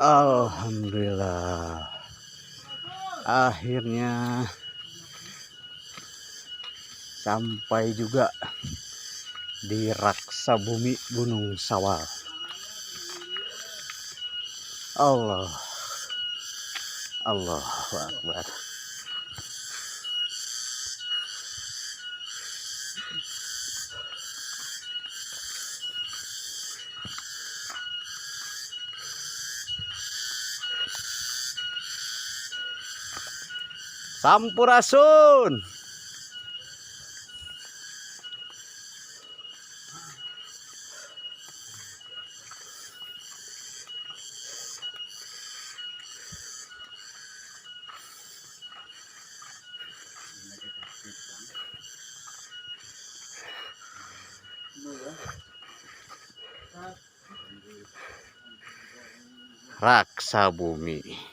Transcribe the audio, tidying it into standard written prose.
Alhamdulillah. Akhirnya sampai juga di Raksa Bumi Gunung Sawal. Allah. Allahu Akbar. Sampurasun. Raksa Bumi.